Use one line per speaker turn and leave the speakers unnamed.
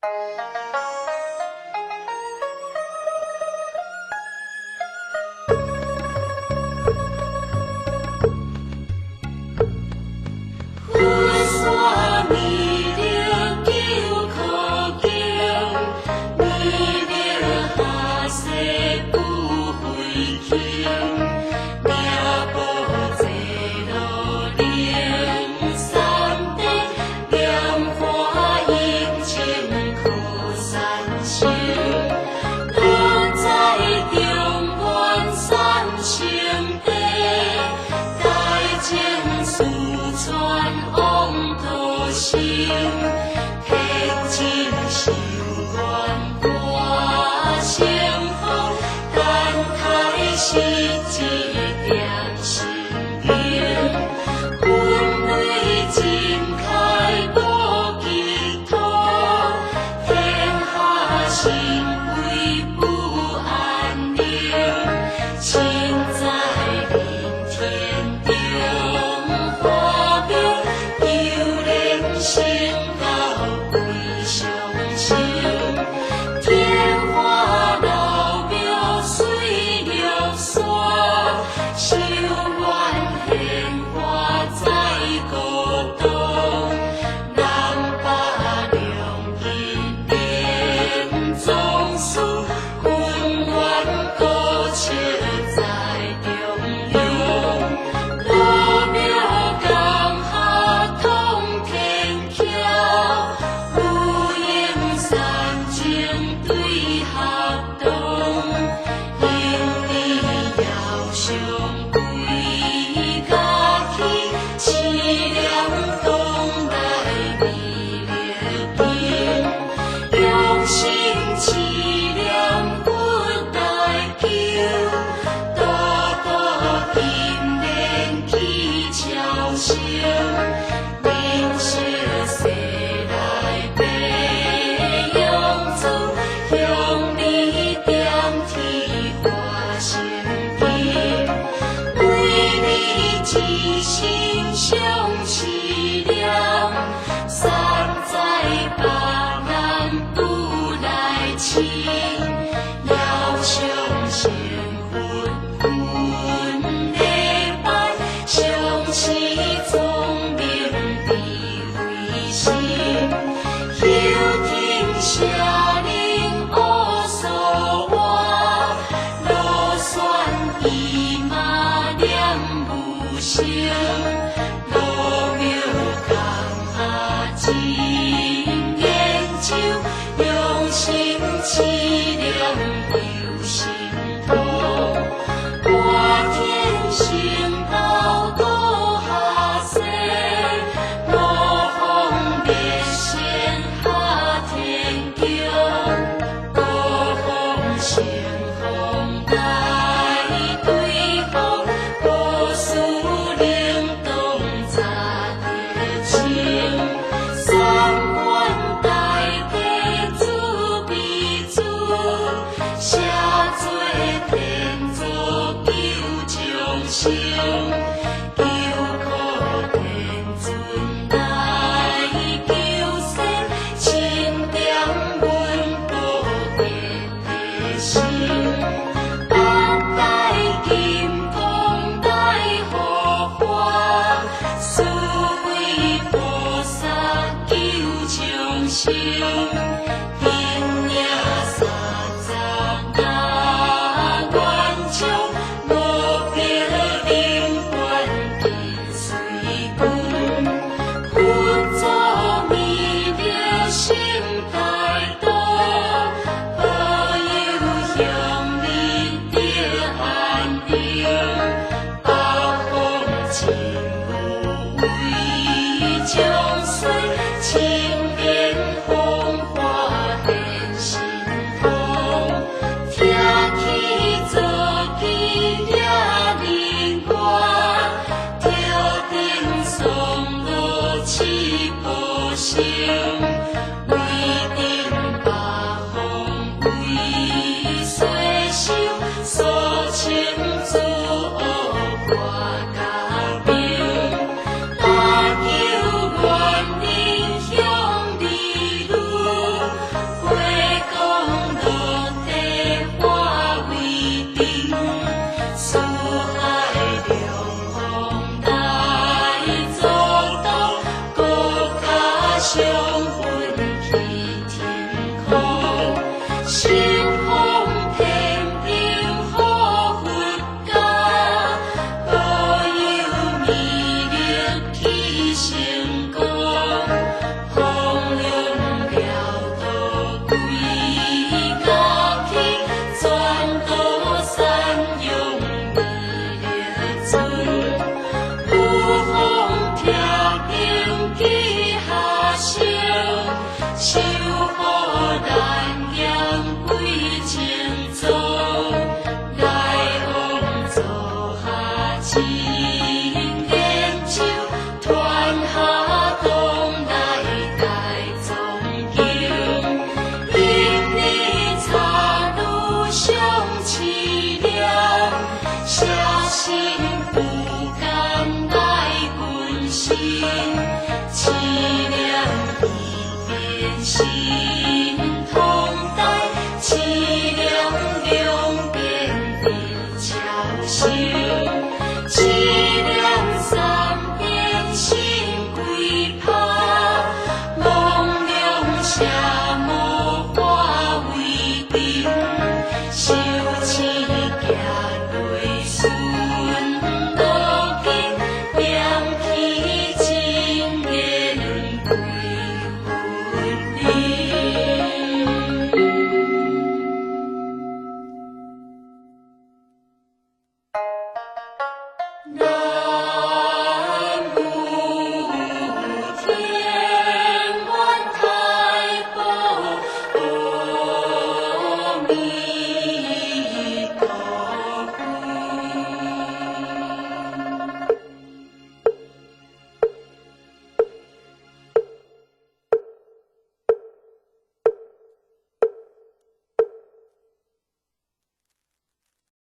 佛山美丽救苦经，美丽下世不回轻，命薄济路灵山顶，莲花映青靠山生。我在中原三圣地，大正四川王道生，天真修愿化成风，等待时节点心灯，分类真开无寄托，天下神归不安宁，身在人天中华明，求莲成道归上生，天花老庙水玉山，修愿显化在国土，南北两极连宗师，混乱古迹在中央，老庙江下通天桥，有影山情对合同，因你遥上归家去，凄凉东来弥勒经，用心凄凉佛来求，度度金莲去超生，人生世来白杨子，向你点天化成金，为你一心上凄凉，三在巴南不来亲，遥上成佛分礼拜，上师聪明智慧心，休听舍人乌苏话，螺旋伊嘛念无声，老庙江下真研究，用心凄凉又心痛，我天成道度下世，罗风灭仙下天宫，高风乘风来对风，无事灵动杂地清，三观大地主悲主，写做天作救众生，求苦天尊来救世，钦点文宝得地心。